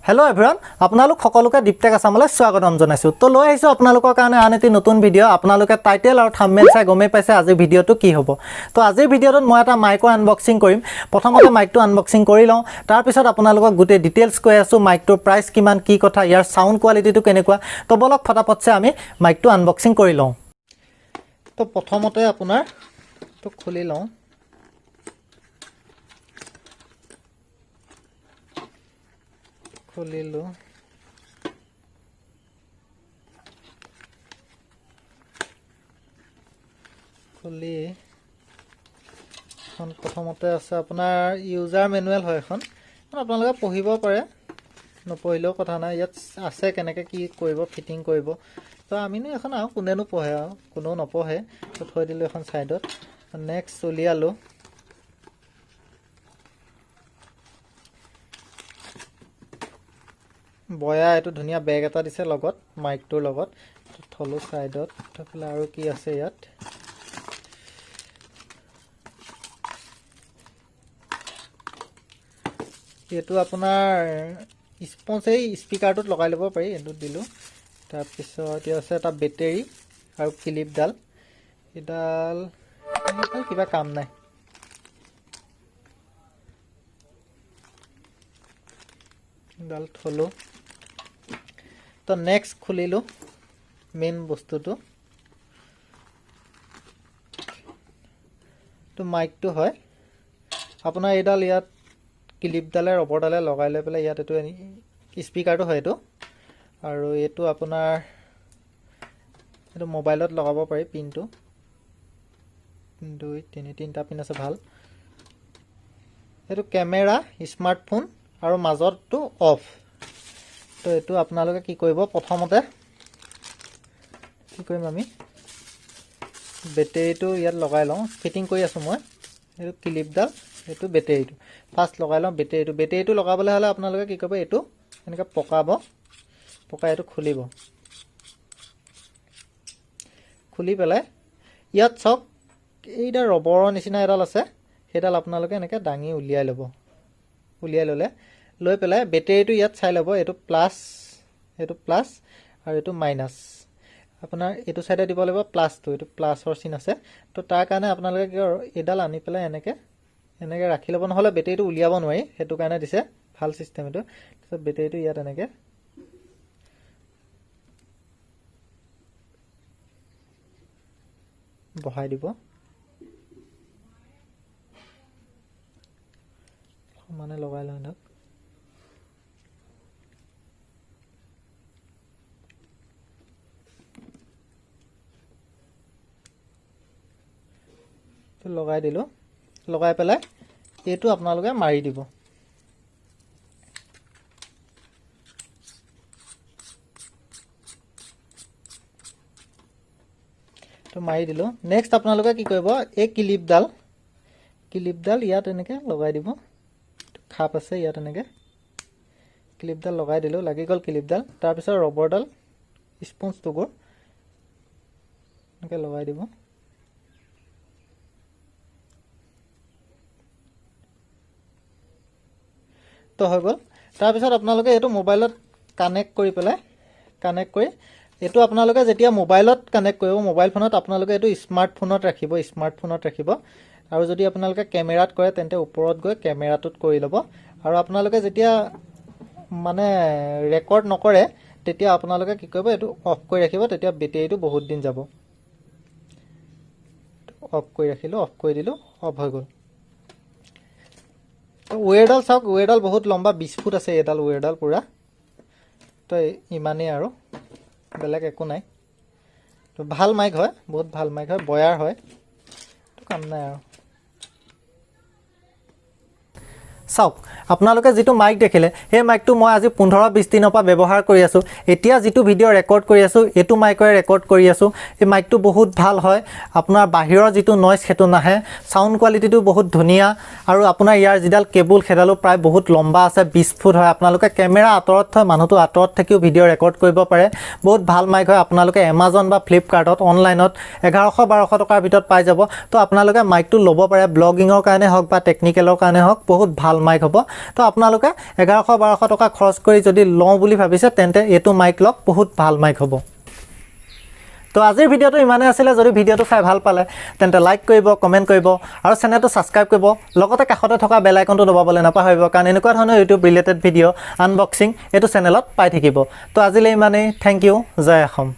Hello' everyone, আপোনালোক সকলোকে দীপটেক আছামলৈ স্বাগতম জনাইছোঁ। তো লৈ আহিছোঁ আপোনালোকৰ কাৰণে আন এটি নতুন ভিডিঅ'। আপোনালোকে টাইটেল আৰু থাম্বনেইল চাই গমেই পাইছে আজিৰ ভিডিঅ'টো কি হ'ব। তো আজিৰ ভিডিঅ'টোত মই এটা মাইকৰ আনবক্সিং কৰিম। প্ৰথমতে মাইকটো আনবক্সিং কৰি লওঁ, তাৰপিছত আপোনালোকক গোটেই ডিটেইলছ কৈ আছোঁ, মাইকটোৰ প্ৰাইচ কিমান, কি কথা, ইয়াৰ চাউণ্ড কোৱালিটিটো কেনেকুৱা। তো ব'লক, ফটাফটছে আমি মাইকটো আনবক্সিং কৰি লওঁ। তো প্ৰথমতে আপোনাৰ তো খুলি লওঁ। খুলিলোঁ। খুলি এখন প্ৰথমতে আছে আপোনাৰ ইউজাৰ মেনুৱেল হয় এখন। আপোনালোকে পঢ়িব পাৰে, নপঢ়িলেও কথা নাই। ইয়াত আছে কেনেকৈ কি কৰিব, ফিটিং কৰিব। তো আমিনো এখন আৰু কোনেনো পঢ়ে, আৰু কোনেও নপঢ়ে। তো থৈ দিলোঁ এখন ছাইডত। নেক্সট উলিয়ালোঁ। বয়া এইটো ধুনীয়া বেগ এটা দিছে লগত, মাইকটোৰ লগত। থলোঁ ছাইডত। থৈ পেলাই আৰু কি আছে ইয়াত? এইটো আপোনাৰ স্পঞ্জ, এই স্পীকাৰটোত লগাই ল'ব পাৰি, এইটো দিলোঁ। তাৰপিছত ইয়াত আছে এটা বেটেৰী আৰু ক্লিপডাল। এইডাল এইডাল কিবা কাম নাই। ডাল থলোঁ। তো নেক্সট খুলিলোঁ মেইন বস্তুটো। তো মাইকটো হয় আপোনাৰ এইডাল। ইয়াত ক্লিপডালে, ৰবৰডালে লগাই লৈ পেলাই ইয়াত এইটো স্পীকাৰটো হয় এইটো। আৰু এইটো আপোনাৰ এইটো মোবাইলত লগাব পাৰি। পিনটো দুই, তিনি, তিনিটা পিন আছে, ভাল। এইটো কেমেৰা, স্মাৰ্টফোন আৰু মাজতটো অফ। তো এইটো আপোনালোকে কি কৰিব? প্ৰথমতে কি কৰিম আমি? বেটেৰীটো ইয়াত লগাই লওঁ। ফিটিং কৰি আছোঁ মই। এইটো ক্লিপডাল, এইটো বেটেৰীটো ফাৰ্ষ্ট লগাই লওঁ। বেটেৰীটো লগাবলৈ হ'লে আপোনালোকে কি কৰিব? এইটো এনেকৈ পকাব, পকাই এইটো খুলিব। খুলি পেলাই ইয়াত চাওক, এইডাল ৰবৰৰ নিচিনা এডাল আছে, সেইডাল আপোনালোকে এনেকৈ দাঙি উলিয়াই ল'ব। উলিয়াই ল'লে, লৈ পেলাই বেটেৰীটো ইয়াত চাই ল'ব। এইটো প্লাছ, এইটো প্লাছ আৰু এইটো মাইনাছ। আপোনাৰ এইটো চাইডে দিব লাগিব প্লাছটো, এইটো প্লাছৰ চিন আছে। তো তাৰ কাৰণে আপোনালোকে কি আৰু এইডাল আনি পেলাই এনেকৈ এনেকৈ ৰাখি ল'ব, নহ'লে বেটেৰীটো উলিয়াব নোৱাৰি। সেইটো কাৰণে দিছে, ভাল চিষ্টেম এইটো। তাৰপিছত বেটেৰীটো ইয়াত এনেকৈ বহাই দিব। সমানে লগাই লওঁ ধৰক। লগাই দিলোঁ। লগাই পেলাই এইটো আপোনালোকে মাৰি দিব। তো মাৰি দিলোঁ। নেক্সট আপোনালোকে কি কৰিব? এই ক্লিপডাল ইয়াত এনেকৈ লগাই দিব। খাপ আছে ইয়াত, এনেকৈ ক্লিপডাল লগাই দিলোঁ, লাগি গ'ল ক্লিপডাল। তাৰপিছত ৰবৰডাল, স্পঞ্জ টুকুৰ এনেকৈ লগাই দিব। তো হৈ গ'ল। তাৰপিছত আপোনালোকে এইটো মোবাইলত কানেক্ট কৰি পেলাই, কানেক্ট কৰি এইটো আপোনালোকে যেতিয়া মোবাইলত কানেক্ট কৰিব, মোবাইল ফোনত আপোনালোকে এইটো স্মাৰ্টফোনত ৰাখিব, স্মাৰ্টফোনত ৰাখিব। আৰু যদি আপোনালোকে কেমেৰাত কৰে, তেন্তে ওপৰত গৈ কেমেৰাটোত কৰি ল'ব। আৰু আপোনালোকে যেতিয়া মানে ৰেকৰ্ড নকৰে, তেতিয়া আপোনালোকে কি কৰিব? এইটো অফ কৰি ৰাখিব, তেতিয়া বেটেৰীটো বহুত দিন যাব। অফ কৰি ৰাখিলোঁ, অফ কৰি দিলোঁ, অফ হৈ গ'ল। ৱেৰডাল চাওক, ৱেৰডাল বহুত লম্বা, 20 ফুট আছে এইডাল ৱেৰডাল পূৰা। তো ইমানেই আৰু, বেলেগ একো নাই। তো ভাল মাইক হয়, বহুত ভাল মাইক হয়, বয়াৰ হয়। তো কাম নাই আৰু। চাওক, আপোনালোকে যিটো মাইক দেখিলে, সেই মাইকটো মই আজি 15-20 দিনৰ পৰা ব্যৱহাৰ কৰি আছোঁ। এতিয়া যিটো ভিডিঅ' ৰেকৰ্ড কৰি আছোঁ, এইটো মাইকৰে ৰেকৰ্ড কৰি আছোঁ। এই মাইকটো বহুত ভাল হয়। আপোনাৰ বাহিৰৰ যিটো নইজ, সেইটো নাহে। চাউণ্ড কোৱালিটিটো বহুত ধুনীয়া। আৰু আপোনাৰ ইয়াৰ যিডাল কেবুল, সেইডালো প্ৰায় বহুত লম্বা আছে, 20 ফুট হয়। আপোনালোকে কেমেৰা আঁতৰত থৈ, মানুহটো আঁতৰত থাকিও ভিডিঅ' ৰেকৰ্ড কৰিব পাৰে। বহুত ভাল মাইক হয়। আপোনালোকে এমাজন বা ফ্লিপকাৰ্টত অনলাইনত 1100-1200 টকাৰ ভিতৰত পাই যাব। তো আপোনালোকে মাইকটো ল'ব পাৰে, ব্লগিঙৰ কাৰণে হওক বা টেকনিকেলৰ কাৰণে হওক, বহুত ভাল। মাইক হ'ব। তো আপোনালোকে 1100-1200 টকা খৰচ কৰি যদি লওঁ বুলি ভাবিছে, তেন্তে এইটো মাইক লওক, বহুত ভাল মাইক হ'ব। তো আজিৰ ভিডিঅ'টো ইমানেই আছিলে। যদি ভিডিঅ'টো চাই ভাল পালে, তেন্তে লাইক কৰিব, কমেণ্ট কৰিব আৰু চেনেলটো ছাবস্ক্ৰাইব কৰিব। লগতে কাষতে থকা বেল আইকনটো দবাবলৈ নাপাহৰিব, কাৰণ এনেকুৱা ধৰণৰ ইউটিউব ৰিলেটেড ভিডিঅ', আনবক্সিং এইটো চেনেলত পাই থাকিব। তো আজিলৈ ইমানেই। Thank U. জয় অসম।